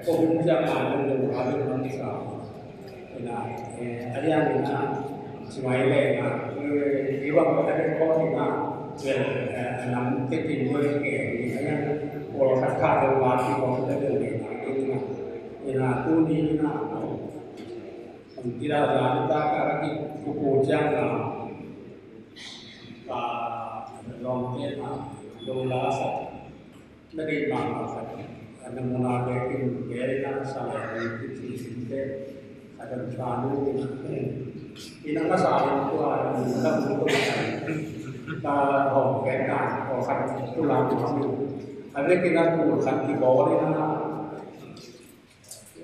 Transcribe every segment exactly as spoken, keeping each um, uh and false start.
Ko hun ciang a dong dong a dong dong sa. Ina, eh, a diang ina, si mai le ina, eh, i bang ka dong ko ina, well, eh, a nam te tin mo ke, ina, ko khat khat dong a ti ko te dong ina, ina, ina, tu ni ina, ina, ina, ina, ina, ina, ina, ina, ina, Ka lawmte na, lo la sa, na deih mahmah sa, a namuna bekin, bel na sa le, ni ki ci sin te, a dan sa nu, ina ka sa lo tua, ina ka mu tua, ka hong ken na, ko khat tu la tu, a bekin a tu khat ki bo ni na,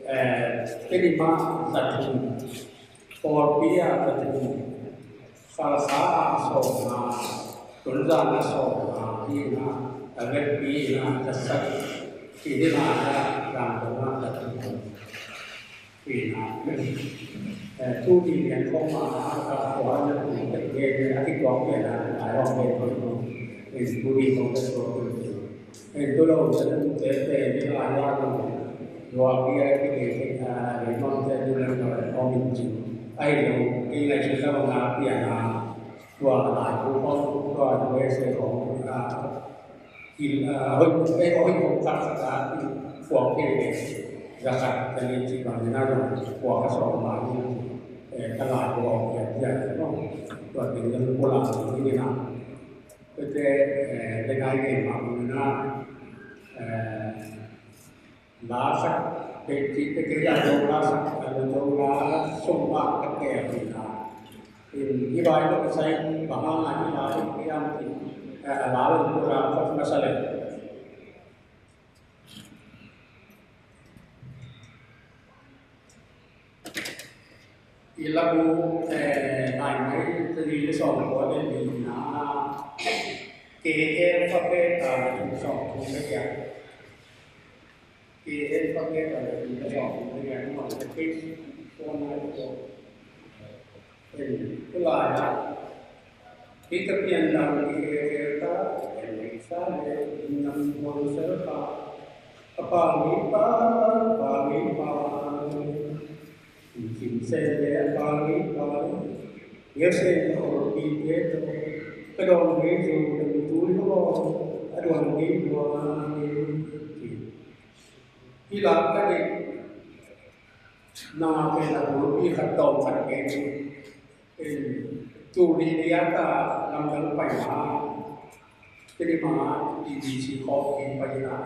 Eh, Tenima za thum, Kawlpi ah za thum, Khalkha ah sawmnga, Tonzang ah sawmnga, hi na, a vekpi na, za sagih, hi na, Rangkong ah za thum, hi na, eh, tu ti lian khawng ma, a ka khua na, a kituak lian a, a hong lian khawng, eh, tu ti khawng ka tuak lian. Hei, tu lo, sa tu te te, ni la ya lo. Lo a ki ai ki te te, a, ni mong te ni la lo, o min ji. Ai lo, ki ngai su sa na pi a na. Tua la ku kong, tua U S A kong, a, ki, a, hoi, e, hoi kong sa sa ta, ki, kua ke ke. Za ka, ka ni ji ba ni na lo, kua ka so ma ni. E, ka la ku kong, ya, ya, no. Tua te ni ku la ni na. Tua te, e, te ngai ke ma ni na. Eh, la sak, pek ci, pek ci, a dong la sak, a dong la sung ma ka ke a na. In, i bai lo sai, ba ma na i la lo ki am ki, eh, a la lo ko la ko ma sa le. I la bu, eh, lai mai, te ni le song ko le ni na. K L fa pe ta le song ko le ya. K L fa pe ta le song ko le ya. Ma le ke ko na ko. Eh, ko la ya. Hih ka pian dang i hehhel ta, en lei sa le, in nam huang sel pa. A pa mi pa, a pa mi pa. In kim sel le, a pa mi pa. Ngiau sel na ol pi te to. Ka dong hei zo, dang tu lo. A duang hei duang. Hih la ka dei. Na pen a bulpi khat tawm khat pen. Pen tu ni ni a ta lamdang pai ma. Te ni ma ti di si khawm pen pai na.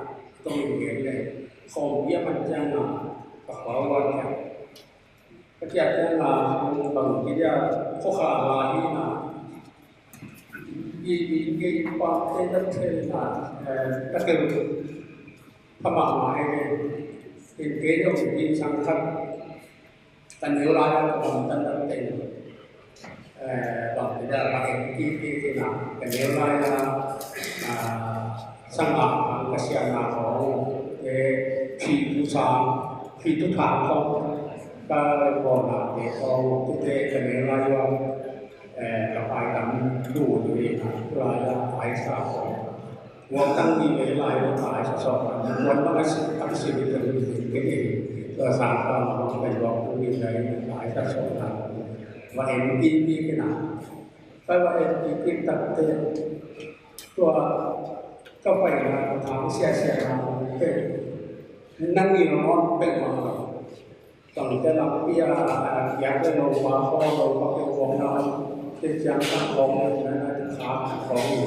Tawm in gen le. Khawm bia man ciang na. Ka khua ua ciang. Ka ciah ciang na. Bang ti dia. Khua kha la hi na. Pi pi ke pa te ta te na, eh, ta ke pa ma ma he ke. Pi ke yo pi sang khat. Ka neu lai a ka bang tan tan te. Eh, bang te da ka ke pi pi ke na. Ka neu lai a, ah, sang a ka sia na ko. Eh, pi tu sang, pi tu thang ko. Ka ko na te ko te ka neu lai a. Eh, ka pai tam lu lu i na, tu lai a pai sa ko. Wan tang ni me lai a pai sa so ka. Wan ma ka si, ka si ni ka lu ni ke ni. Ka sa ka ma ka wan tu ni lai a pai sa so ka. Wa en ti ni ke na. Pai wa en ti ni tak te. Tua ka pai na ka ta sia sia na te. Nang ni ma pe ma. Tangte lampi a, a, kiak le lo pa khawng lo pa ke khawng na, te ciang tak khawng le na, na, kha tak khawng le.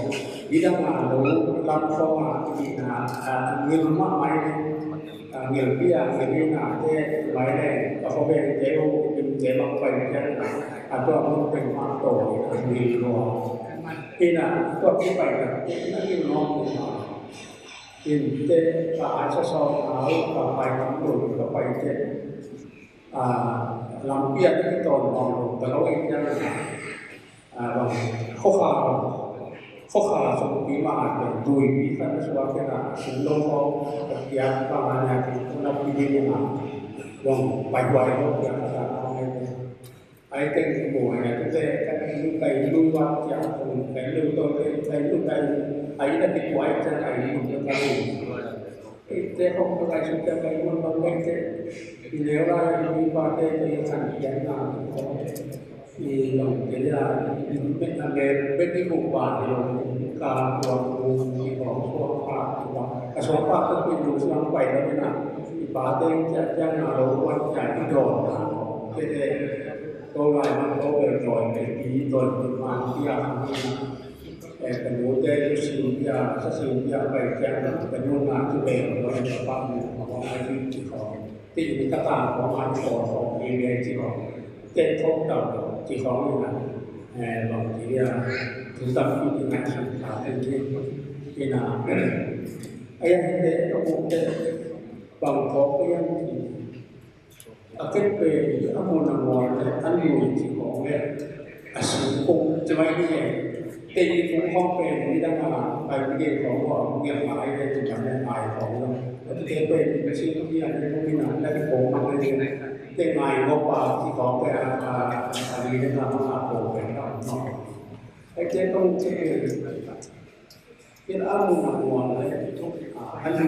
Hi dang a lo lam khawng a, hi na, a, ngil mah mai le. A, ngilpi a, ngil hi na, te mai le, a, khawng le, te lo, te lam pai ciang na, a, tua mun pen mah to le, a, ngil lo. Hi na, tua pi pai na, te na ngil lo, hi na. Hi te, ka ai sa sawng a, ka pai tam lo, ka pai te. A, lampi a ki tawn bang lo, ta lo i ciang, a, bang, khokha, khokha sung pi ma a, dui pi khat na suak kei na, sung lo ko, ka kiak bang a nia, ki na pi ding na, bang, pai huai lo, kiak ka sa ko ngai te. Ai teng ko ai na, tu te, ka kai lu kai lu wa, kiak, kai lu to te, kai lu kai, ai na ki kuai te, ai lu te, kai lu. Te khong ka lai suk te kai mun bang kai te. I neu lai i pate te i san kian na ko. I long te ya i bet a mel bet i ko ba i long ka kuang kuang i khong suang pa kuang. Ka suang pa ka kuang suang pai la na. I pate i tia tia na lo wan tia i don na. Te te ko lai man ko bel doi te i doi te man tia na. Eh, ka nu te, ka sin bia, ka sin bia pai ciang, ka nu nga cu beng, ka nu nga cu beng, ka nu nga cu beng, ci khong. Ti ni ka tang khong, a ci khong, khong ni bia ci khong. Te khong tau ci khong ni na. Eh, bang ci bia, tu tam tu ni na, ta te ni. Ni na. Ai, ai, te, ka bu te, bang khong, ai, ai, A kei pen a mun a mual le a nui ci khawng le a singkung ci mai ni e. Tei kung khawng pen nidang a pai ni e khawng a ngiat ngai le ci mai le ngai khawng lo. A kei pen ni a singkung ni a ni kung ni na le kung ma le ni. Tei ngai ngawp a ci khawng pen a, a, a ni le na ma a kung pen a ma. Ai tei kung ci Ken a mun a mual le, a, a lu,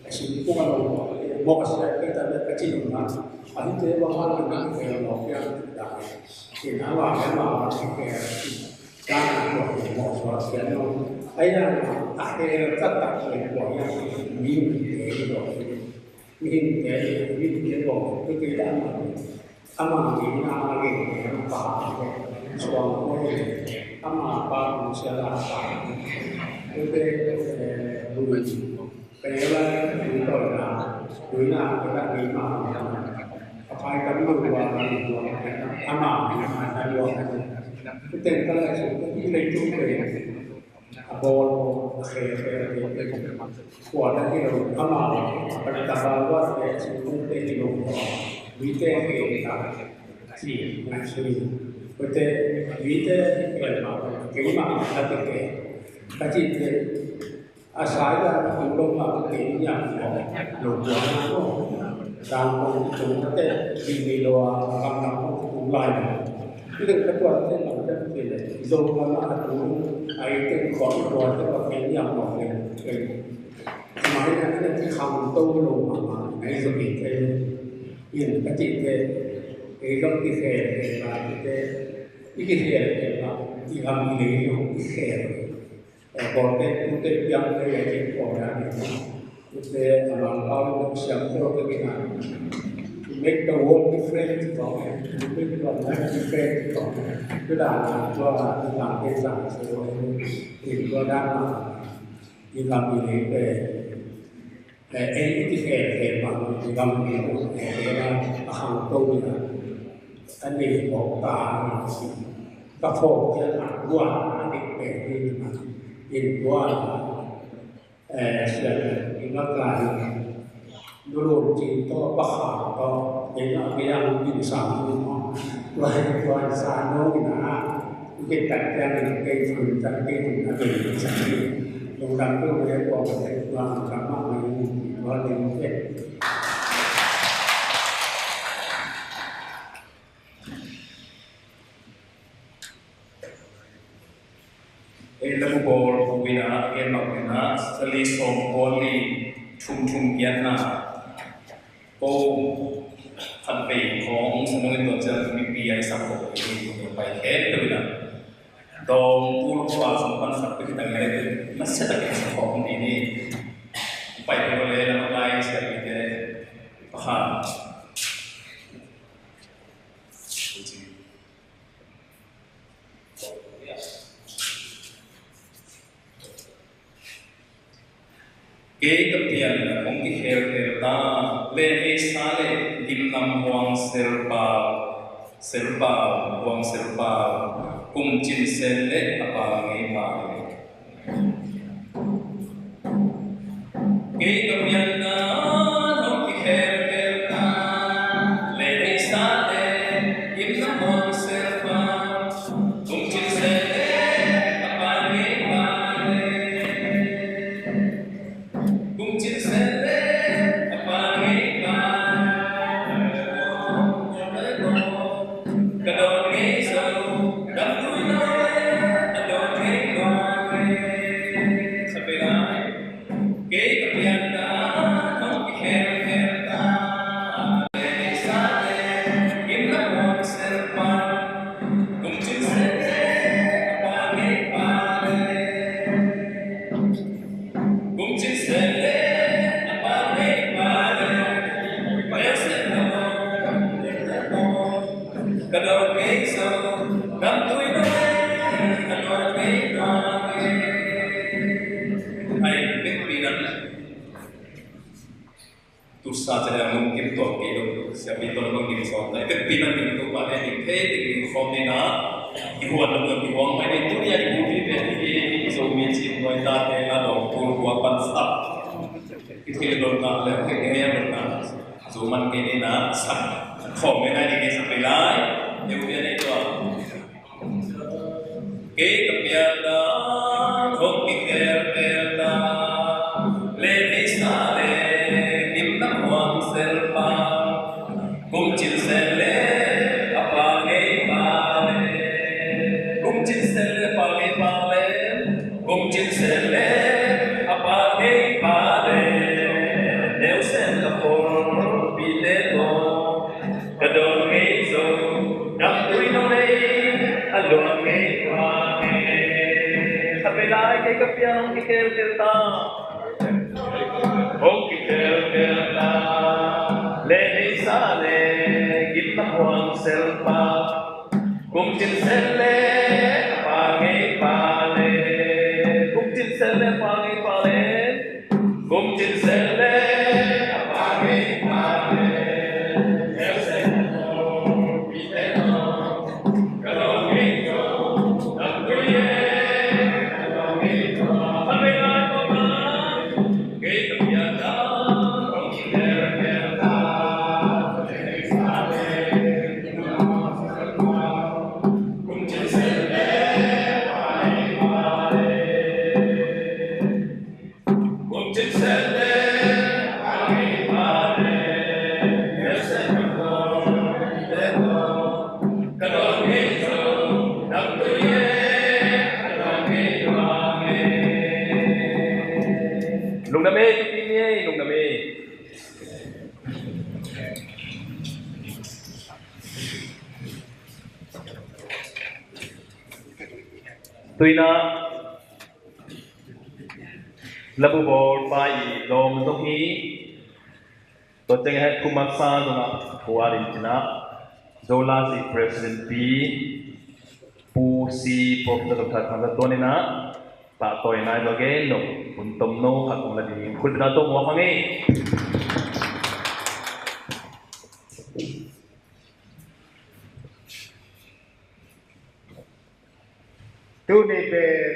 a sin kung a lo, mawk a sia, ka ta le ka cin na, a hi te ba ha na ke lo ya da. Ken a wa le ma ke, ka na ko mo so sia no. Ai ya, a ke ka ta ke ko ya, mi ke lo. Mihingte, mihingte bawh, tuite amah, amah ngeina a gei, amah pa, suang khuai, amah pa, sia la pa, tuite, eh, lui, pela, lui tawina, luina, pela, lui ma, a pai kan lui wa, lui wa, amah, amah, lui wa, tuite kan lai su, tuite tu, tuite. A bawl, a khe, a khe, a khe, a khe. Kua na hi lo, amau, a pal ta ba wa te, si kung te hi lo. Mite khe ta, si, na si. Kote, mite khe ma, khe ma, na te khe. Ka ci te, a sai da, a kung lo ma, khe ni ya, lo, lo, lo. Dang kong tung na te, ding ni lo a, kam na kong tung lai na. Ki ding ka tuan te, ma te, ki le, zo ma ma a tung, ai te, ko i tuan te, ma ke ni a ma ke, ke. Ma ni na te, ki kham to lo ma ma, ngai zo ki te. Yin ka ti te, e zo ki fe, ke ma ki te, i ki fe, ke ma, i kham i le, i fe. Eh, kawlte, tute piang te, eh, kawlte, eh, tute, eh, Mangpau, siam khua te kina. To make the world different, to make the world different, to make the world different. Eh, ei i ti khe khe bang i bang i lo khe khe na a hang to ni na. Kan nei bawk ta na si. Ka phawk ciang a guan a dik pen ni na. In guan a, eh, sian i ngak lai. Nulun ci to, pakha to, ei na kei ang bin sang ni mo. Tua hi tua sa no ni na. Kei tak ciang in kei tun tak kei tun a bei tun sa ni. Lungdam tu kei pawng kei tuang kam mah mai ni tua ding kei. Ei lamu bawl pu ina a gen mak ina sali sawm bawl ni thum thum giatna. Ko khat vei khawng sanungin tuan ciang mipi a i sak khawh i pai khempeuh in a dawng tul khua sung pan sak pek hi tang i leh na sia takin sak khawh hong ding hi. Pai pek le na makai sia pek te pakhat. Kei ka pianna kong kikhelkhel ta, le meisa le gimnam huang serpau, serpau, huang serpau, kum cin sen le a pau ngei pau. Kei ka pianna kong kikhelkhel ta, le meisa le gimnam huang serpau, kum cin sen le a pau ngei pau. Kum cin sen le a pau ngei pau. Ka dawn ngei zo, dam tui lo le a dawn ngei lo. Sa pe lai. Kei ka pianna hong kikhelkhel ta, le neisa le gimna muang selpa, kum cin sel le a pa ngei pa le, kum cin sel le a pa ngei pa le, pa el sel na mo, ka dau ngei so, dam tui no le, ka dau ngei pa le. Ai, pekpi nan. Tusa cih leh a nung kim tuak kei lo. Siapi tawh bang ding sawm lai. Pekpi nan ding tu pa le ding thei ding ding khawm ding a. I huan lo ding i huang mai ding tu ni a i bu pi pen i i Zomi cih nuai ta te na dong tu hua pan sa. I thei lo na le thei nge lo na. Zo man kei ni na sa. Khawm nge na ding nge sa pe lai. Deu pia nei tua. Kei ka pianna hong kikhelkhel ta, le neisa le gimna muang selpa, kum cin sel le a pa ngei pa le, kum cin sel le a pa ngei pa le, kum cin sel le a pa ngei pa le, neu sel la por pi te ko. Ka dawn ngei zo, dam tui no lei, a luang ngei tua ngei. Khat vei lai kei ka piang hong kikhelkhel ta. Hong kikhelkhel ta. Le neisa le, gimna muang selpa. Kum cin sel le, a pa ngei pa le. Kum cin sel le, a pa ngei pa le. Kum cin sel le, a pa ngei pa le. Ka lo ngei ko, ka lo ngei ko. Ka lo ngei ko. Ka lo ngei ko. Kei ka pianna hong kikhelkhel ta. Kum cin sel le, a pa ngei pa le. Lungdam ei, lungdam ei. Tuina Labu bawl pa i lawm zong hi. Tua teng he thumaksa zongah thu a ding cinah Zola si President pi Pu si Professor Doctor Thang Za Tuan inah tahtawina i zong gen lo hun tom no khat hong la ding khut bina tawh muak hang ei. Tuni pen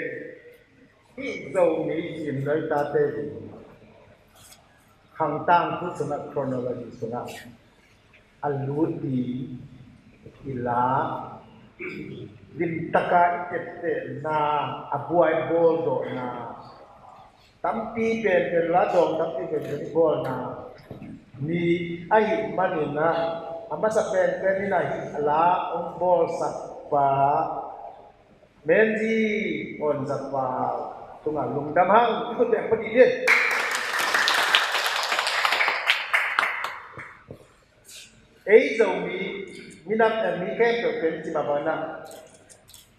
hih Zomi Chin Loitate in Khangtang thu sungah, chronology sungah a lut ding i la, limtaka i teptehna, a buai bawldawhna, tampi penpen la dawng tampi penpen i bawlna mi ahih maninah a masa penpen inah hih a la hong bawlsak pa Menzi Awn Za pa tungah lungdam hang i khut beng pah dih. Ei Zomi minam, eh, mi khempeuh pen ci mah bangin ah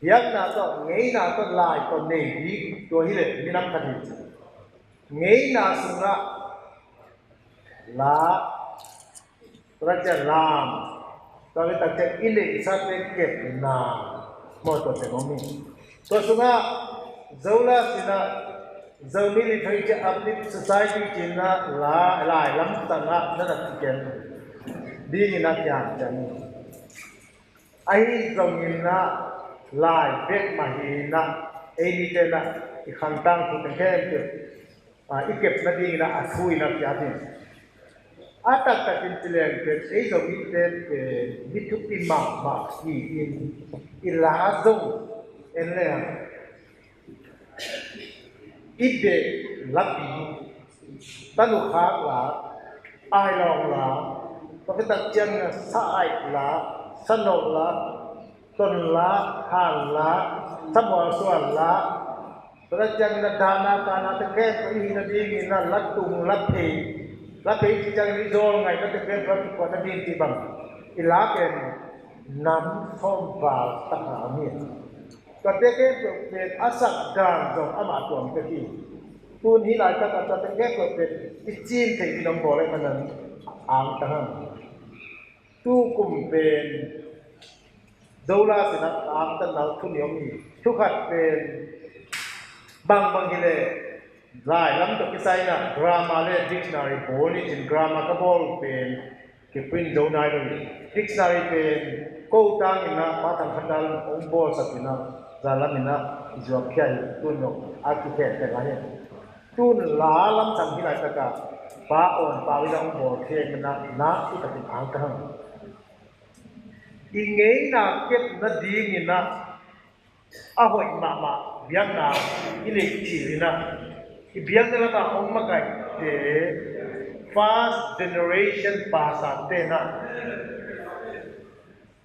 biakna tawh, ngeina tawh, lai tawh nei ding tua hileh minam khat hi ci. Ngeina sungah la, tua ciang lam, tua ciang i neihsate kepna, maw, tua teng om hi. Tua sungah Zola sinah Zomi Literature Uplift Society cinah la, lai lamsangah na na kiken dingin a kian ciang hi. Ahi zongin ah lai bek mah hi inah ei mite inah i Khangtang thu teng khempeuh, a, i kep nadingin ah a thu inah kiat hi. A taktakin ci leng pen ei Zomite pen mi thupi mahmah hi-in i la zong en leng i beh lapi, tanukhak la, ailawng la, tua khit tak ciangin sa aih la, sa nolh la, ton la, han la, sa mualsual la, Tua ciangin a dahna kahna te khempeuh i hih nadingin a la tung la phei, la phei cih ciangin i zawl ngaihna te khempeuh a kikuan nading cih bang i la pen nam sawm val tak a om hi. Tuate khempeuh pen a sak dan zong amah tuam tek hi. Tun hih laitak a tuate khempeuh pen i cin theih in hong bawl ahih manin angtang hang. Tu kum pen Zola sinah angtanna thu nih om hi. Thu khat pen bangbang hileh lai lam tawh kisai inah grammar le dictionary bawl ni cin, grammar ka bawl pen kiprint zo nai lo hi. Dictionary pen ko tang inah Pa Thang Khan Dal hong bawlsak inah za lam inah i zuak khia hi. Tun zong a kikhen tek ahi. Tun la lam sang hi laitak a Pa Awn Pau inah hong bawl khia inah nak i takin angtang hang. I ngeina kep nadingin ah a hoih mahmah biakna i neih cil inah i biakna lamah hong makaihte first generation pastor te inah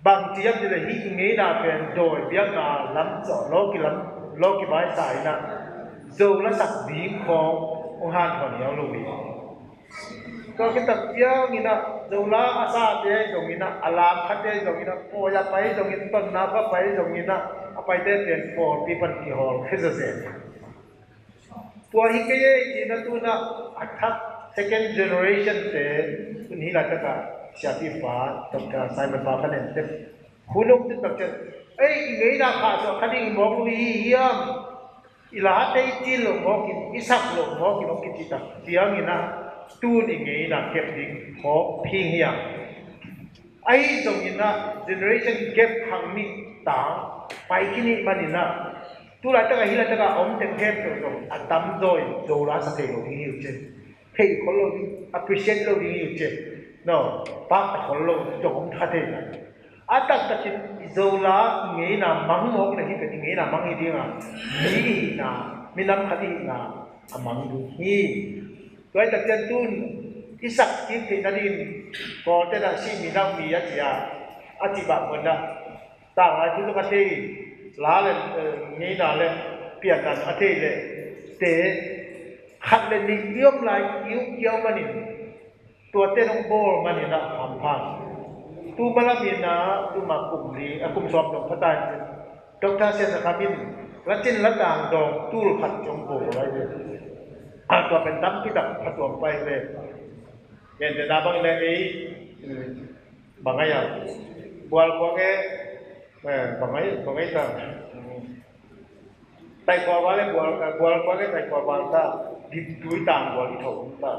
bang ci hiam cih leh hih i ngeina pen dawi biakna lam tawh lawki lam lawki vaisa inah Zo lasak ding khawng hong hanthawn hiau lo hi. Tua khit tak ciangin ah Zola a sate ahi zongin ah, a lam khatte ahi zongin ah, pawi a pai zongin, tonna va pai zongin ah, a paite pen pawlpi pan kihawl khia zawzen. Tua hi kei ei cih na tun ah a thak second generation te tun hih laitak a siapipa Doctor Simon pa kha nen te hun hong tun tak ciang, ei, i ngeina khahsuah kha ding i mawk lo hi hiam? I late i cin loh mawkin, i sak loh mawkin hong kici tak ciangin ah tun i ngeina kep ding phawk phing hiam? Ahi zongin ah generation gap khang nih tang pai khin ih manin ah tu laitak a hih laitak a om teng khempeuh zong a tamzaw in Zola sa thei lo ding hi uh cin. Thei khol lo ding, appreciate lo ding hi uh cin. No, pakta khol lo zong om kha thei lo. A taktakin i Zola i ngeina mang mawk le hih pen i ngeina mang hi ding a, mi i hihna, minam khat i hihna a mang ding hi. Tua hi tak ciang tun i sak kik theih nadingin Kawlte na si mi nak mi a ci a, a cih bah muan dah. Tanglai thu zong a thei, la le, eh, ngeina le pianna a thei le te khat le nih i om lai i uk kiau manin tuate nong bawl manin ah hampha. Tu malam in ah tu ma kum li, a kum sawm dong phatai in Doctor Sian Za Kham in la cin la tang dawng tul khat ciong bawl lai ve. A tua pen tampi tak phatuam pai ve. Ken te na bang le ei, bang ai a bual buang e, bang ai, bang ai ta. Taikua val le bual, bual kua le taikua val ta, dimtui tang bual i thawh hun ta,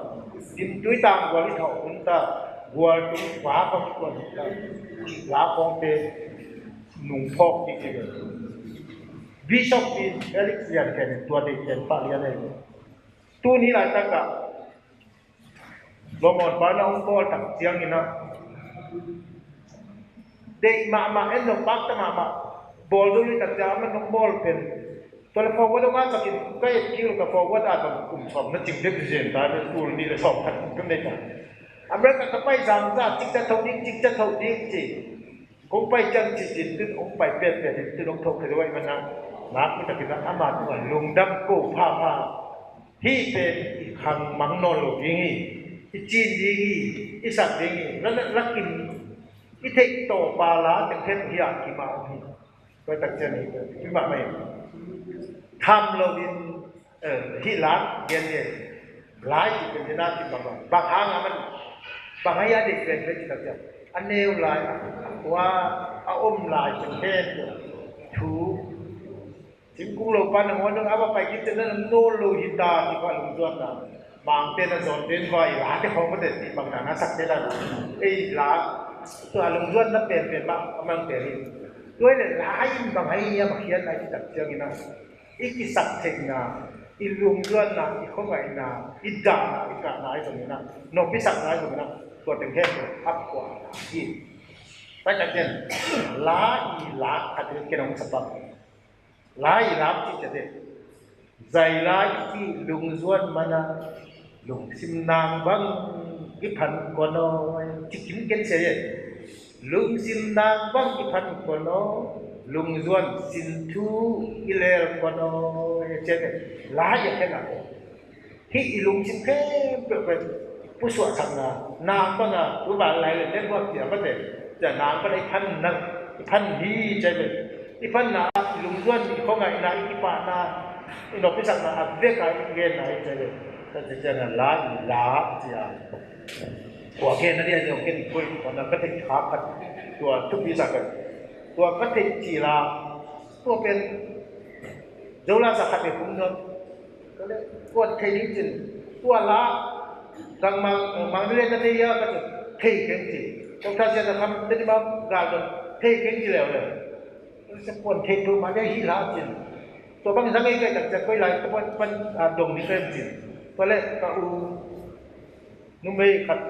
dimtui tang bual i thawh hun ta, bual tung kua kong kuan hun ta, la kong te nung phawk ti ti. Bishop in Felix Lian Ken tua te ken pa lian ei. Tuni lai taka Lawmon pa na hong bawl tak ciangin ah deih mahmah en lo pakta mahmah bawl zo lui tak ciang a man hong bawl pen tua le forward hong a sakin ka et kik lo ka forward a ka kum sawm na cing dek zen ta le tul nih le sawm khat kum nei ta. America ka pai zang za cik ca tho ding cik ca tho ding ci. Kong pai ciang ci cin tun hong pai pian pian in tun hong tho ka zo ai man a nak mi takin ah ama tungah lungdam ko pha pha. Hih pen i khang mang nawn lo ding hi. I cin ding hi, i sak ding hi. La, la, lakin i theih tawh pala tengteng hi a kimah om hi. Tua tak cian hi pen i mah mai tham lo in, eh, hih la gen hi. Lai ci pen hi na ci bang bang bang hang a man bang hai a dei pen pen ci tak cian a neu lai a kua a om lai tengteng thu Cingkung lo pan a ngawn dong a va pai kik te na nawn lo hi ta ti kha lungzuanna. Mangte na zawn den vai la te khawng mate ti bang na na sak te la. Ei la tua lungzuanna pen pen mah a mang te hi. Tua le la in bang hai nia ma khian lai ti tak ciangin a i kisak theihna, i lungzuanna, i khuangaihna, i dahna, i kahna ai zongin a, nop i sakna ai zongin a, tua teng hen a kua hi. Pai tak cian la i la khat ken hong sapak. Lai i lak cih ciate zai lai i cih lungzuan mana lungsim nang bang i phan kua nawi cikin ken sia ye. Lungsim nang bang i phan kua nawi Lungzuan sin thu i lel kua nawi cian e. Lai a khen a ko. Hih i lungsim khempeuh pen pusuahsakna, nang banga tu bang lai le network cia mate, cia nang banga i phan nang, i phan hi cia pen. I phanna, i lungzuan, i khuangaihna, i kipahna, i nopsakna a veka i genna hi cia pen. Cia cia na la, i la cia. Kua genna dia zong ken koi kua na ka thei kha khat. Tua thupi sa ka. Tua ka thei ci la. Tua pen Zola sa khat ni kum nuam. Ka le kuat thei ding cin. Tua la. Rang mang, mang le na thei ya ka cin. Thei keng ci. Tua ka sia na kam, te di ma gal don. Thei keng ci leo leo. Sa kuan thei tu ma le hi la cin. Tua bang zang ei kai tak cia koi lai. Tua pan, pan, a, dong ni kai cin. Tua le ka u. Numei khat.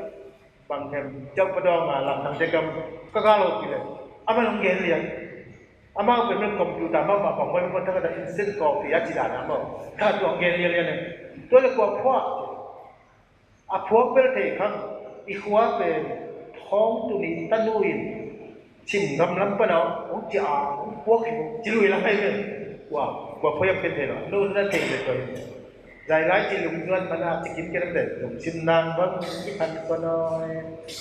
Bang hem, jauh padawng a lamdang te kam ka galo pi le. Amah hong gen lian. Amah hong pen computer mah mah bang hong pen thakhat a instant copy a ci dan a mah. Thakhat hong gen lian lian e. Tua le kua phuak. A phuak bel thei khang. I khua pen thawng tuni tanu in. Cim gamlam pan a hong ci a hong phuak hi hong ci lui la hai pen. Kua, kua phuak hiam pen thei lo. Nu na thei le tua hi. Zai lai ci lungzuan mana ci kim kei lam le, lungsim nang bang i phan kua nawi,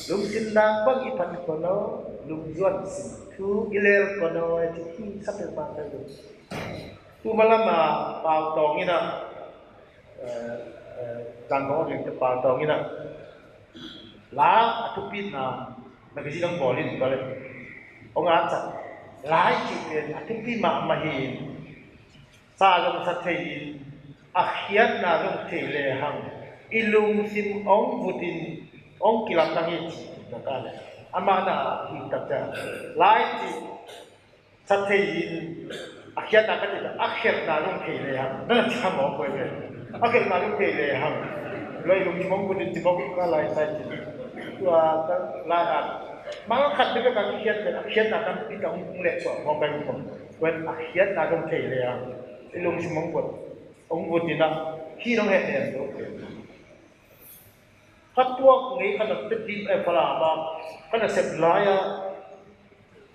lungsim nang bang i phan kua nawi, lungzuan sin thu i lel kua nawi, ci hi sa peuhmah kai lo. Tu malam a Pau Tawng in a, eh, eh, Zangkong a ding te Pau Tawng in a, la a thupitna, magazine hong bawl in tua le, hong a cak, lai ci pen a thupi mahmah hi in, sa zong sa thei in, a khiatna zong thei lehang, i lungsim hong vut in, hong kilamdang hi ci, tua ka le. Amah na hi tak ciang, lai ci, sa thei in, a khiatna ka ci tak, a khiatna zong thei lehang, na na ci kha mawk koi ve. A khiatna zong thei lehang, lai lungsim hong vut in ci mawk ka lai sa ci. Tua ka lai a, mah khat bek a ka khiat ve, a khiatna tampi tak hong lehsuah mawk ka hi mawk. Wen a khiatna zong thei lehang, i lungsim hong vut, hong vut in a, hi hong heh lian lo. Ka tuak ngei ka na tep ding e Falam a, ka na sep lai a,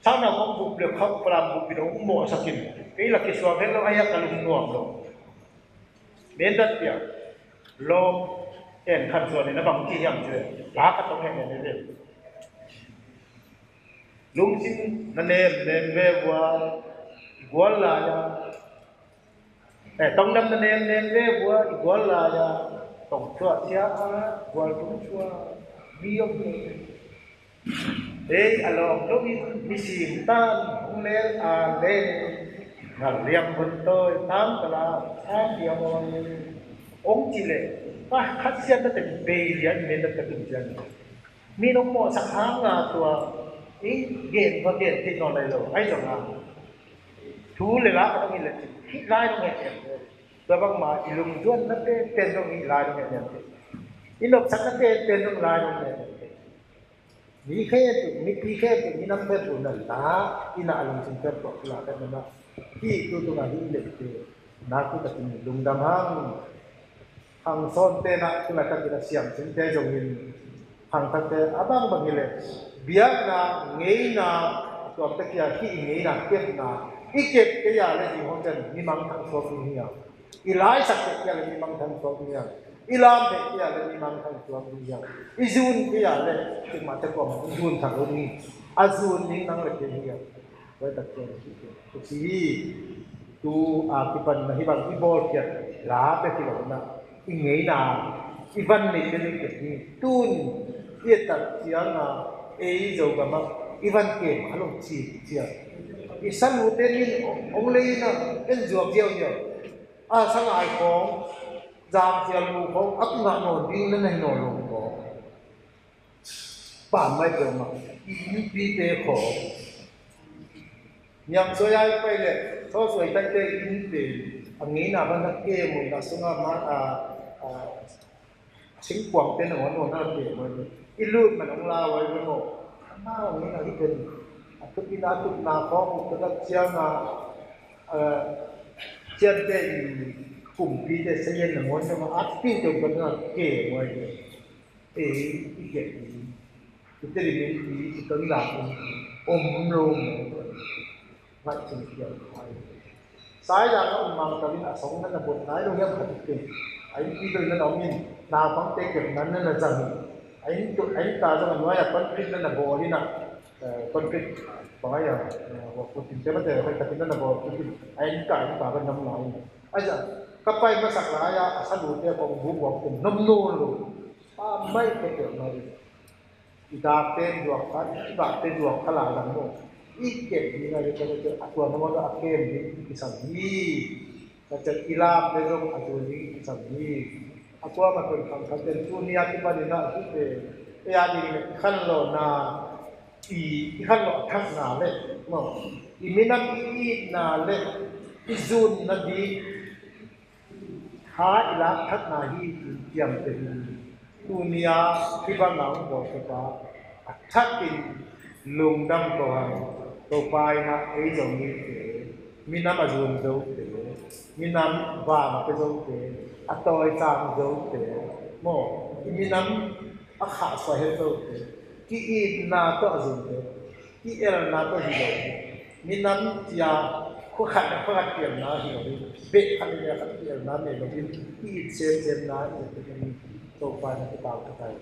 sang na hong vup le kha Falam vup in hong mawhsak in, kei la kisuak het lo, a hiak ka lungnuam lo. Mendat pia, lawm en khan suan in a bang ci hiam ci le, la ka tong heh lian e ve. Lungsim na nem nem ve vua, i gual lai a. Eh, tongdam na nem nem ve vua, i gual lai a. Tong thuah cia a, gual tung thuah, mi om lo. Ei, a lawm lo in, mi sim tan, hong lel a le. Ngal liam vun tawi, tam ka la, tam diam aw. Ong ci le, pa khat sian na te bei lian, men na ka tung sian. Mi nong mawhsak hang a tua, i gen va gen thei nawn lai lo, ai zong a. Thu le la ka dong hi le cin, hih lai dong hen. Tua bangma i lungzuanna penpen dong hih lai dong hen. I nopsakna penpen dong lai dong hen. Mi khe tu, mipi khe tu, minam khe tu na la, i na a lungsim khe tu, la khe na na. Hih tu tu na hih le te. Na tu ka tin lungdam hang. Hang sawnte na tu na ka tin a siam sinte zongin. Hang takte a bang bang hi le. Biakna, ngeina, tuam te kia hih ngeina, kepna. I kep te ya le ding hong ten, mi mang thang suak ding hi a. I laisak te kia le mi mang thang suak ding hi a. I lam te kia le mi mang thang suak ding hi a. I zun te ya le, tik ma te kuam, i zun thang lo ding. A zun ding nang le te hi a. Tua tak ciang a si, tu a kipan na hi bang i bawl kiat la bek hi lo na, i ngeina, i van nei bek i kiat ni. Tun i et tak ciang a ei Zogam ah i van kem a lo ci ciang. I salute min ong lei na en zuak ziau ziau. A sangai khawng, zang ciang lu khawng, a kungah nawn ding na na hi nawn lo khawng. Pam mai peuhmah, i innpite khawng. Niam suai ai pai le, thaw suai taite i innte, a ngeina van a ke muina sunga ma, a, a, singkuangte nangawn nangawn a ke muina. I lut man hong lau ai ve maw. Ama ngeina hi pen, a tupina tupna khawng, uk ka dak cianga, a, ciante i kumpite sayen nangawn nangawn, a tupinte uk ka dak ke muina. Ei, i kep hi. I teri nei hi, i tong lam hi. Om lo mo. ngaihsun khial hai. Saizang a um mangkal in a song na na bot nai lo hiam khat in, a innpi doi na na om in, naupangte kepna na na zang in, a inn tu, a innka zong a nuai-ah concrete na na bawl in ah, eh, concrete, bang ai a, eh, huap putin te mate, hoih takin na na bawl putin, a innka, innka ka nam lai in. Aizah, ka pai masak lai-ah a salute kong bubuak tung nom nawn lo. Pa mai kepna in. I dakte zuak kha, i bakte zuak kha lai lam maw. I kep ding a leh ka leh a tua na mawh a kem ding i kisam hi. Ka leh i lamte zong a tua ding i kisam hi. A tua ma pen khang khat ten tu ni a kipan in a tu te. E a ding leh i khanlawhna, i, i khanlawh thakna leh maw, i minam i itna leh i zunna ding kha i lak thakna hi, i ciamteh hi. Tuni-a hih bang a hong bawlsiat a, a thakin lungdam ko hang. Topa in ah ei Zomite, minam a zun zote, minam vang a pia zote, a tawisang zote, maw, i minam a khahsuah het zote, ki-itna tawh a zunte, ki-elna tawh hi lo. Minam cia khua khat le khua khat ki-elna hi lo hi. Beh khat le beh khat ki-elna nei lo hi. Ki-it semsemna i zunte hi. Topa in a kipau ka tai.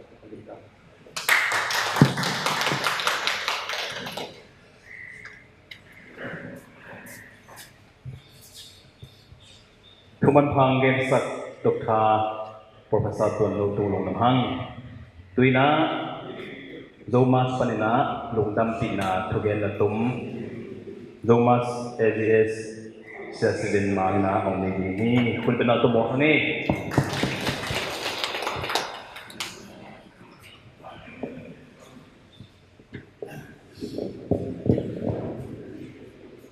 Thuman phang gensak Doctor Professor Tuan Lo Tung Lungdam Hang. Tu-in ah Zomas panin ah lungdampihna thugen la tum, Zomas A G S Sia Siven Mang in ah hong nei ding hi. Hun pen a tum aw hang e.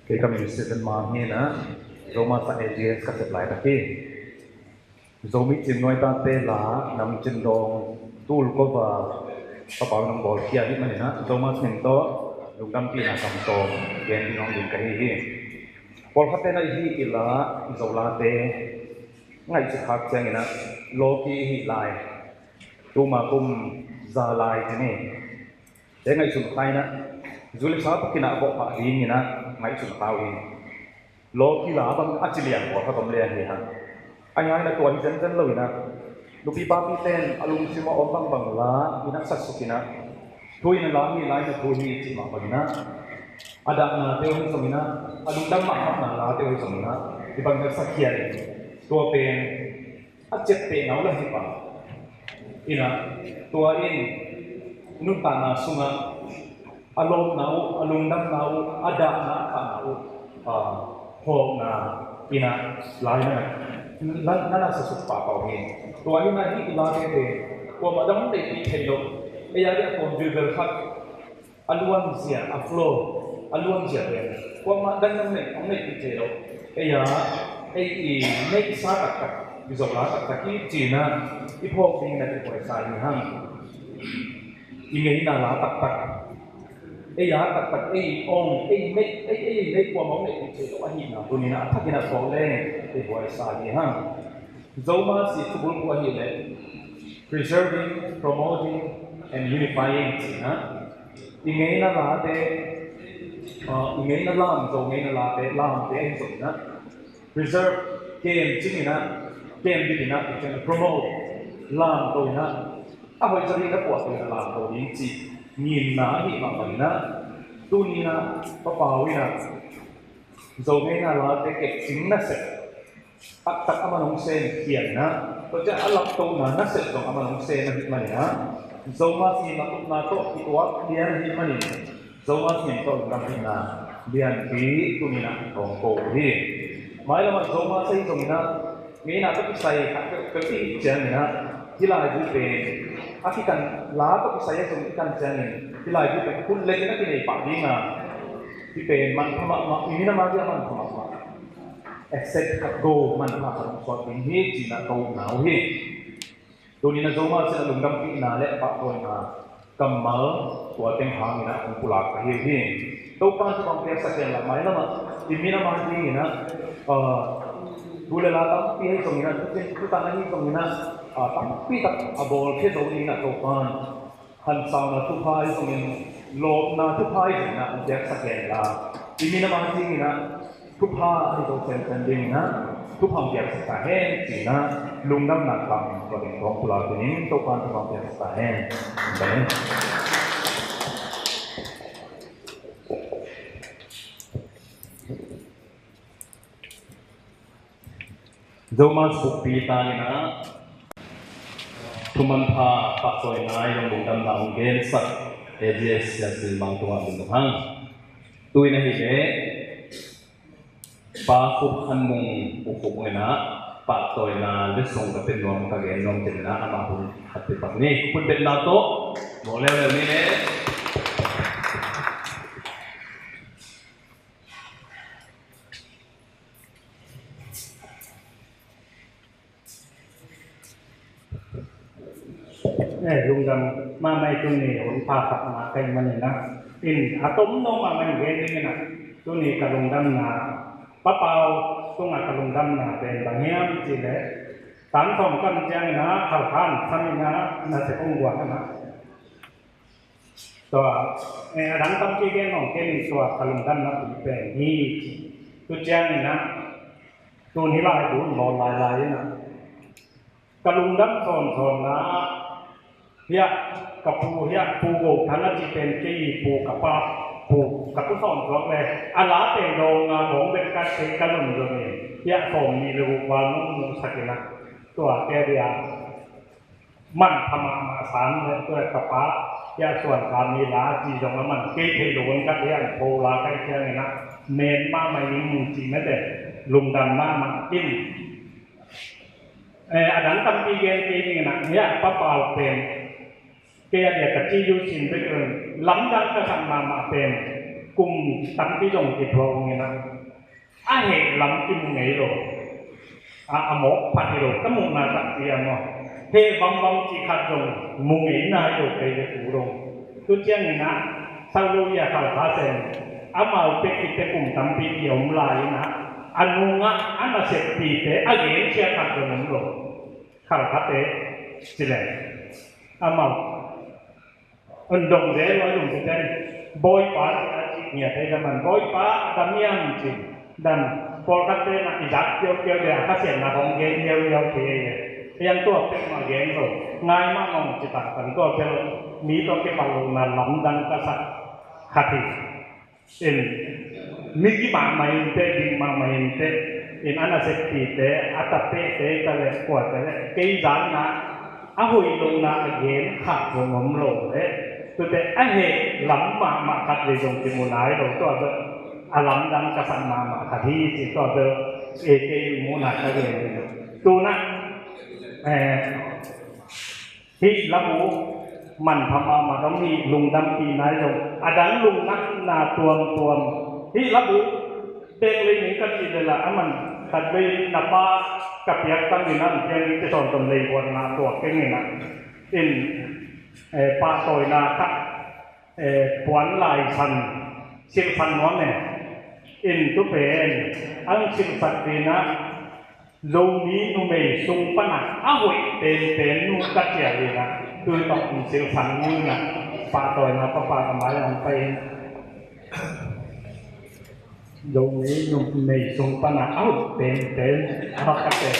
Kei ka min Siven Mang hi in ah, Zomas A G S ka sep laitak hi. Zomi Cin Nuai Tate la, Nam Cin Dawng, Tul Kova, Papau Nang Bawl Khia hi manin ah, Zomas min tawh lungdampihna kam tawm gen ding hong ding ka hi hi. Pawlkhatte na i hi i la, i Zolate ngaihsut khak ciangin ah, lawki i hi lai. Tuma kum za lai ci ni. Te ngaihsun kha in ah, zu le sa pakin ah vawh pah dingin ah ngaihsun kha uh hi. Lawki la bang a ci liang pawlkhat om liang hi hang. Ahi hangin ah tua hi zenzen lo in ah, nupi papi ten a lungsim a om bangbang la in ah satsuk in ah, thu in ah la hi, la in ah thu hi cih mah bangin ah, a dahnate uh hi zongin ah, a lungdam mahmahna late uh hi zongin ah, hih bangin ah sakhiat in, tua pen a ciaptehna uh la hi pah in ah, tua in nuntakna sungah a lawpna uh, a lungdamna uh, a dahna, a khahna uh, ah, phawkna in ah lai na, na, na, na satsuk pahpah uh hi. Tua in ah hih i late pen kuamah dang hong neihpih thei lo. Ei a dih a kawm vilvel khat a luanzia, a flow a luanzia pen kuamah dang hong neih, hong neihpih thei lo. Ei a, ei i neihsa taktak, i Zola taktak hi ci-in ah i phawk dingin ah kiphuaisa hi hang. I ngeina la taktak, ei a taktak, ei ong, ei neih, ei, ei neih kuamah hong neihpih thei lo ahihna tuni-in ah a thakin ah phawk leng kiphuaisa hi hang. Zomas i thubulphuh ahih leh preserving, promoting and unifying ci-in ah, i ngeina late, ah, i ngeina lam, Zo ngeina late, lamte ahi zongin ah, preserve, kem cingin ah, kem dingin ah, promote, lamto in ah, a hoih zah ding a puahto in ah lamto ding cih nginna ahih mah bangin ah, tuni-in ah Papau in ah Zo ngeina late kepcing nasep taktak a man hong sem khiatna, tua ciang a laptohna nasep zong a man hong sem ahih manin ah, Zomas i laptohna tawh kituak lian ahih manin, Zomas min tawh lungdampihna lianpi tuni-in ah hong ko uh hi. Mailam ah Zomas ahi zongin ah, ngeina tawh kisai khat peuhpeuh i hih ciangin ah, hih laibu pen a kikan, la tawh kisai a zong i kan ciangin, hih laibu pen hun le kin a kinei pah ding a, hih pen manpha mahmah, i minam a ding a manpha mahmah. Asset khat, gold manpha khat hong suak ding hi ci-in ah ka upna uh hi. Tuni-in ah Zomas in ah lungdampihna le pahtawina kammal tua teng hangin ah hong pulak ka hi uh hi. Topa'n thupha piaksak hen la, mailam ah i minam a dingin ah, ah, tu le la tampi ahi zongin ah, tutan, tutan ahi zongin ah, ah, tampi tak a bawlkhia zo dingin ah Topa'n hansauna thupha ahi zongin, lawpna thupha ahi zongin ah hong piaksak hen la. I minam a dingin ah thupha a hi zo semsem dingin ah thupha hong piaksak ta hen ci-in ah lungdamna tawh tua ding kong pulak dingin Topa'n thupha hong piaksak ta hen. Amen. Zomi buppi tangin ah thumanpha pahtawina i lungdamna hong gensak A G S Siasil Mang tungah lungdam hang. Tu-in ahih leh Pa Khup Khan Mung, U Khup Mung in ah pahtawina letsong ka pia nuam, ka gen nuam te in ah amah hun khat pia pak ni. Hun piakna tawh mawh leuleu ni le. Eh, lungdam mahmah, tuni hun pha khat mah ka hih manin ah, in a tomno mahmah in gen dingin ah, tuni ka lungdamna, Pa Pau tungah ka lungdamna pen bang hiam cih leh, tan sawm kam ciangin ah Khalkha in sam in ah nasep hong guan in ah. Tua, eh, a dang tampi gen nuam kei ning, tua ka lungdamna pen hi ci. Tu ciangin ah, tun hih laibu bawl lailai in ah, ka lungdam sawnsawnna, hiah ka pu, hiah Pu Go Than a ci pen kei pu ka pa, pu ka pu sawnsawn le, a la pen dawng a kong bek ka thei ka zon zon in, hiah sawm nih le guk val nong musak in ah, tua kei a dia manpha mahmah san le, tua ka pa hiah suan ka mi la ci zong a man kei thei lo in ka thei an pho la ka hih ciangin ah, men mahmah in ci mete, lungdam mahmah in. Eh, a dang tampi gen kei ning in ah, hiah Pa Pau pen kei a dia ka ci uh sin bek in, lamdang ka sak mahmah pen kum tampi zong kiphuak ung in ah, a heh lam kimu ngei lo. A, a mawk phat hi lo, ka muhna takpi a maw. Heh vamvam cih khat zong mu ngei nai lo kei le pu dong. Tu ciangin ah, sau lo ia Khalkha sen, amau pek i pek kum tampi ki om lai in ah, a nungah a naseppite a gensia khat zong om lo. Khalkhate ci leng, amau un dong de lo lungsim den. Bawipa ci a ci ngiat thei lam an, Bawipa a dam hiam ci. Dam, pawlkhatte na i zak kiaukiau de a, Kha Siangtho hong gen hiauhiau thei e. Hiang tua pek mah gen lo. Ngai mah mah ci taktak tua bel mi tawh kipalh lohna lamdang ka sak khat hi. In, migi mahmah in teh, dik mahmah in teh, in a naseppite, a tapehte, ta le, kuate le, kei zanna, a hoih lohna a gen khat zong om lo le, tute a heh lam mahmah khat vei zong kimu nai lo, tua bel a lamdang ka sak mahmah khat hi ci, tua bel, eh, kei muhna ka gen hi. Tuna, eh, hih labu manpha mahmah dong hi, lungdampihna hi zong a dang lungnakna tuamtuam. Hih labu bek lei ning ka cih leh la, a man khat vei na pa ka piak tang in ah, piang in te sawn ton lei huatna tuak keng in ah. In, eh, pahtawina khat, eh, puan lai san, silh san nuam e. In tu pen ang silhsak ding ah, Zomi numei sung pan a hoih penpen nu ka ciah ding ah, tui tawh hong silhsak nu in ah, pahtawina papa ka mai ah hong pai in. Zomi numei sung pan a hoih penpen a ka ciah.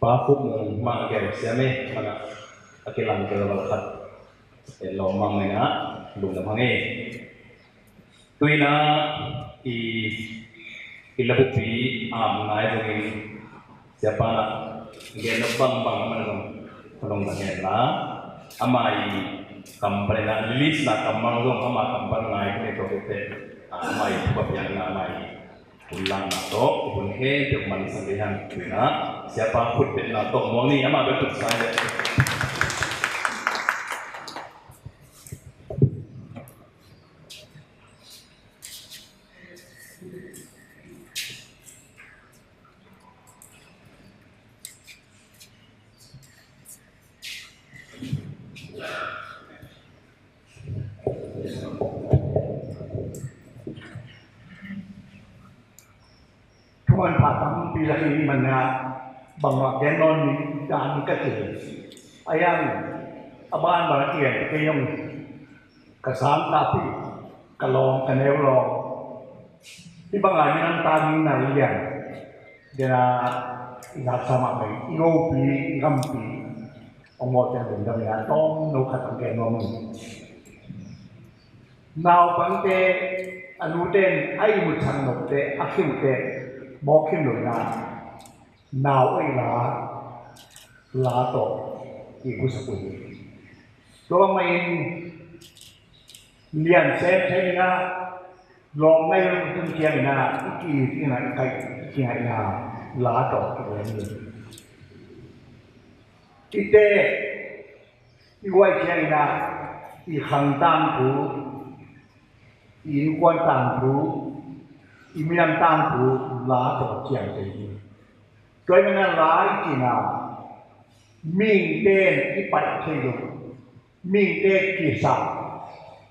Pa Khup Mung mah a gelh siam e, mana a kilang kel val khat. E, lawm mahmah in ah, lungdam hang e. Tu in ah i, i labupi a om nai zongin, siapa na gen lo bangbang a man zong Khuadong ka ngen la, ama i kam pan ina, Lilis la kam mang zong ama kam pan ngai ka nei tawh kete, ama i thuak piang ina, ama i hun lang na tawh, hun he te man sang de hang tuina, siapa khut bet na tawh muang ni, ama bet tut sai de. Thuman pha tampi lak hi man a, bangmah gen nawn ni dan ka ci. A yang a ban bang a kian kei zong ka sang ka pi, ka lawm, ka neu lawm. Hih bangah minam ta ding na lian. Dena i laksa mah pai, i gopi, i gampi. Ong mawh teng lungdam ina tawm no khat ang gen nuam ung. Naupangte, a nute in a ihmut sang nopte, a khiute mawk khin lo ina, nau ei la, la tawh i gusak uh hi. Tua bangmah in lian sem thei ina, lawm ngai hun tun kiang ina, i ki, i ki ngai, i kai, i ki ngai ina, la tawh ki ngai ni. I te, i guai kiang ina, i khang tangthu, i innkuan tangthu, i minam tangthu, la tawh kiang thei ni. Tua i mana la i ki na, mihingte in i paih thei lo. Mihingte kisa,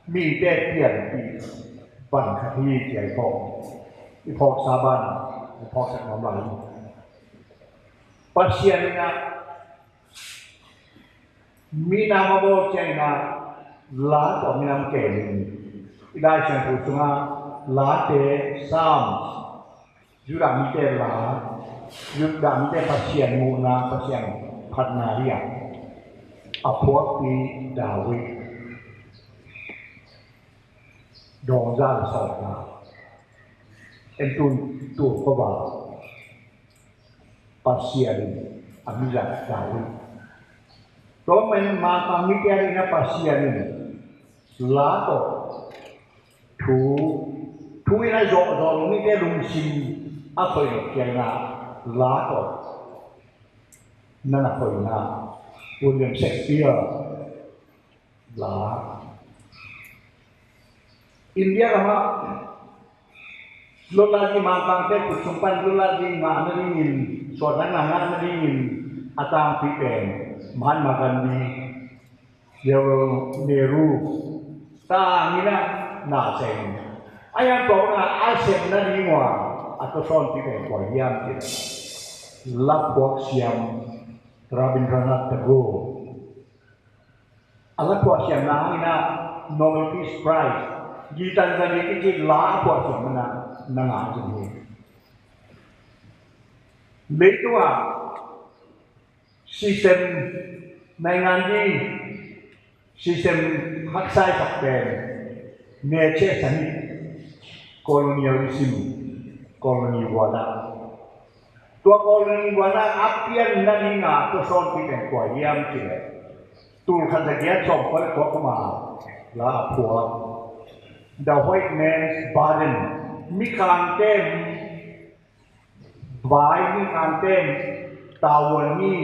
mihingte pianpih van khat hi ci a i phawk, i phawksa ban, i phawksak nuam lai. Pasian ina minam a bawl ciang ina la tawh minam kem in. I Lai Siangtho sunga late, Psalms, Judah mite la, Judah mite Pasian muhna, Pasian phatna hi a, a phuakpi David dawngzan sawtna. En tun tu ko ba Pasian in a mizat David. Tua manin mangkang mite a dingin Pasian in la tawh thu, thu in a zawhzawh lo mite lungsim a khoih lo kiangah la tawh na na khoihna. William Shakespeare la. India lamah lotla ding, mangkangte khut sung pan lotla ding ngah nadingin, suahtakna ngah nadingin a tangpi pen Mahatma Gandhi, Jawaharlal Nehru, tangin a na sem. A yang tawh na a sem nading uh a, a tawsawnpi pen kua hiam cih leh la phuak siam Rabindranath Tagore. A la phuahsiamna hangin a Nobel Peace Prize, Gitanjali kici la a phuahsiam mana na ngah zong hi. Leitungah system naingan ding, system haksaisak pen nature sa hi, colonialism, colony guana. Tua colony guana a pian nadinga tawsawnpi pen kua hiam cih leh, tul khat za giat sawm kua le kua kum a la a phuak The White Man's Burden, mikangte vai, mikangte tavuan hi,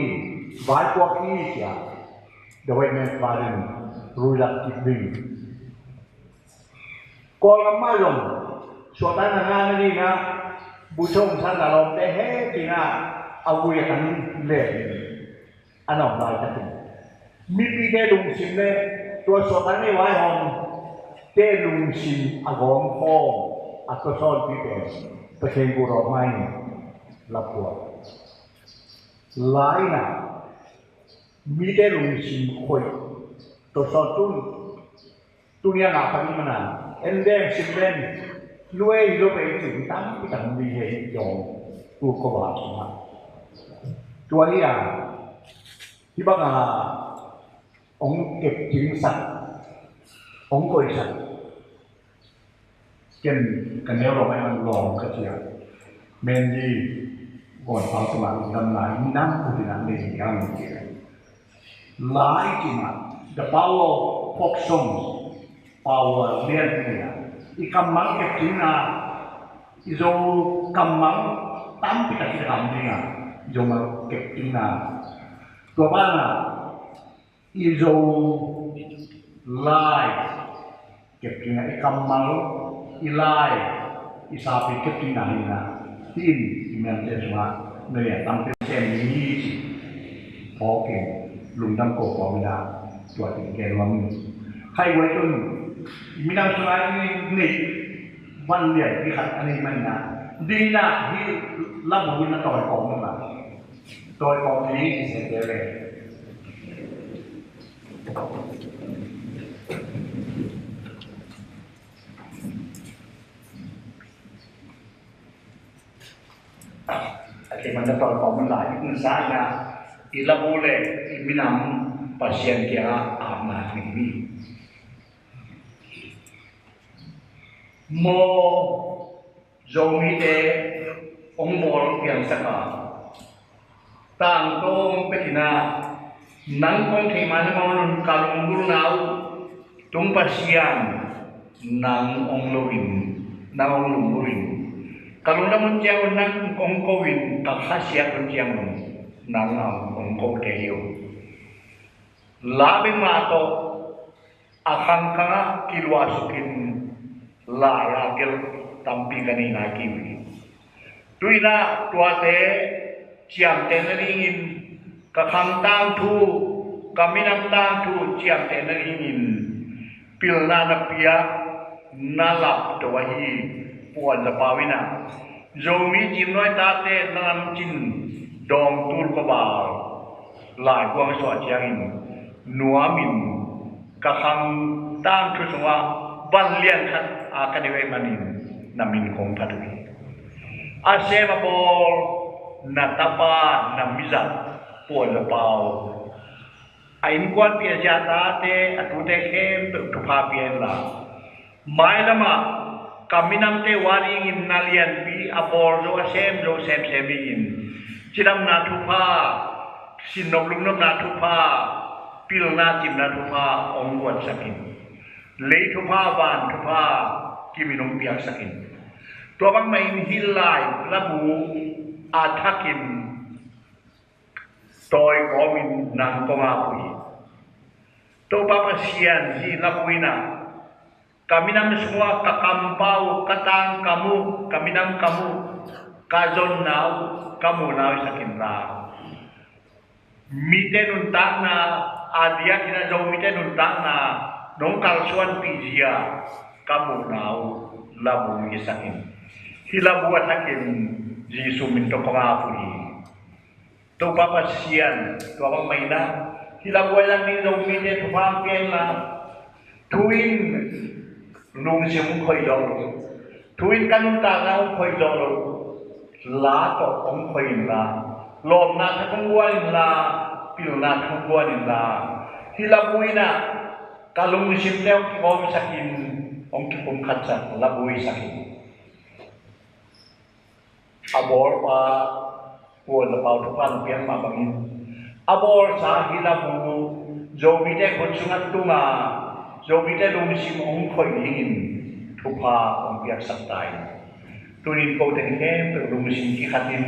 vaipuak hi ci a, The White Man's Burden, Rudyard Kipling. Kawlgam mah zong suahtakna ngah nadingin a, bu chong san a lawmte he ci-in a, a vui a kan leh in a na om laitakin, mipite lungsim le tua suahtakna vaihawmte lungsim a gawmkhawm a tawsawnpi pen Pasian guh rawh mai in la phuak. La in a mite lungsim khoih tawsawn tun. Tuni a ngah pan i mana, en dem sim dem, luei hi lo pei cih tampi tak mi hi dong, tu ko va sungah. Tua hi a, hih banga hong kep cingsak, hong koihsak, ken ka neu lo mai man lawm ka cia. Men hi, gawn pang tuma dam lai, nam ka tina nei hi ang cia. Lai cih mah, the power of folk songs, power lian hi a. I kammal kepcingna, i Zo kammal tampi tak i kam ding a, i Zo mal kepcingna. Tua banah i Zo lai kepcingna, i kammal, i lai, i sapi kepcingna hi na. Hi in i miante sungah na lian tampi sem ni ci phawkin lungdam ko kawm hi na. Tua teng gen nuam ing. Khai guai tun i minam sungah i neih van lian i khat a nei man na. Dingna hi labu na tawi kawm man na. Tawi kawm ni i se te ve. A te man na tawi kawm lai in sa na i labu le i minam Pasian kiangah apna nei ni. Maw Zomite hong bawl piangsak a, tangtawng pekin a, nang kong theih ma na maw nun ka lunggulhna uh tung Pasian, nang hong lo in, nang hong lunggulh in. Ka lungdam hun ciang un nang hong ko in, ka khasiat hun ciang un nang hong ko te hi uh. La bek mah tawh a khangkhangah kiluahsukin lai-a gelh tampi ka nei nai kei uh hi. Tuinah tuate ciamteh nadingin, ka khang tangthu, ka minam tangthu ciamteh nadingin pilna na piak, na lapto ahi puanzapau inah Zomi Cimnuai tate na lamcin dawngtul kawbal lai guang suah ciangin nuamin ka khang tangthu sungah van lian khat a ka nei uh ahih manin na min kong phat uh hi. A sem a bawl na tapa na mizat puanzapau, a innkuanpih a ziahtate a tute khempeuh thupha pia inla, mailamah ka minamte uh a dingin na lianpi a bawl zo a sem zo semsem dingin cidamna thupha, sinnop lungnopna thupha, pilna cimna thupha hong guansak in. Lei thupha van thupha kimin hong piaksak in. Tua bangmah in hih lai labu a thakin tawi kawmin nang kong ap uh hi. Topa Pasian, hih labu inah ka minam sungah ka kampau, ka tangkam uh, ka minam kam uh, ka zonna uh, ka muhna uh hi sak inla, mite nuntakna a diakin a Zomite nuntakna nong kalsuanpih zia ka muhna uh labu hi sak in. Hih labu a thakin Jesu min tawh kong ap uh hi. Topa Pasian, tua bangmah inah hih labu a zang ding Zomite thupha pia inla, thu in lungsim hong khoi zawh lo, thu in ka nuntakna hong khoi zawh lo, la tawh hong khoi inla, lawpna thak hong guan inla, pilna thak hong guan inla, hih labu inah ka lungsimte hong kigawmsak in, hong kipumkhatsak labu hi sak in. A bawlpa puanzapau thupha na piak mah bangin a bawlsa hih labu Zomite khut sungah tunga, Zomite lungsim hong khoih dingin thupha hong piaksak ta in. Tunin kote khempeuh lungsim kikhatin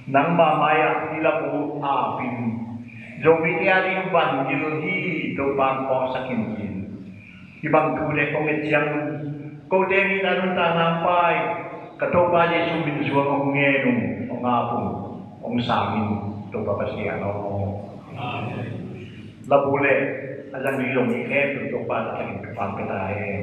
nangma mai-ah hih labu apin Zomite a ding vangel hi Topa hong kawksak in. Hih bang thute kong et ciang kote mi ta nuntakna pai ka Topa Jesu min suang hong ngen ung, hong ap ung, hong sang in Topa Pasian aw. Labu le a zang ding Zomi khempeuh Topa na thakin thupha pia ta hen.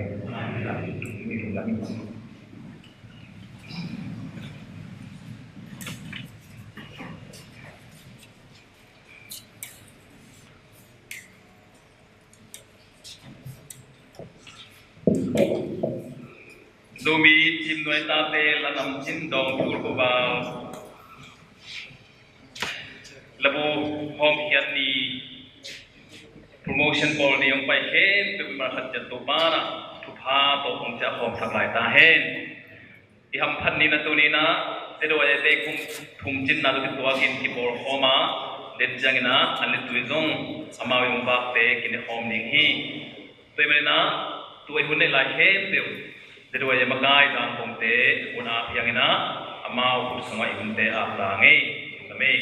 Zomi Cimnuai tate la lamcin dawngtul khuval labu hawmkhiat ni, promotion bawl ni hong pai khempeuh i malkhat ciat Topa na thupha tawh hong ciah khawmsak lai ta hen. I hamphat ni na tuni na, Teduai te kum thum cinna tawh kituakin kibawl khawm a, Tua ciangin ah a nitui zong amau i hong vakte kinekhawm ding hi. Tua ahih manin ah tua i hun neih lai khempeuh, Zedua i makai dang kongte hun ap hi hangin ah amau khut sungah i hunte ap ta ngei. Lungdam ei.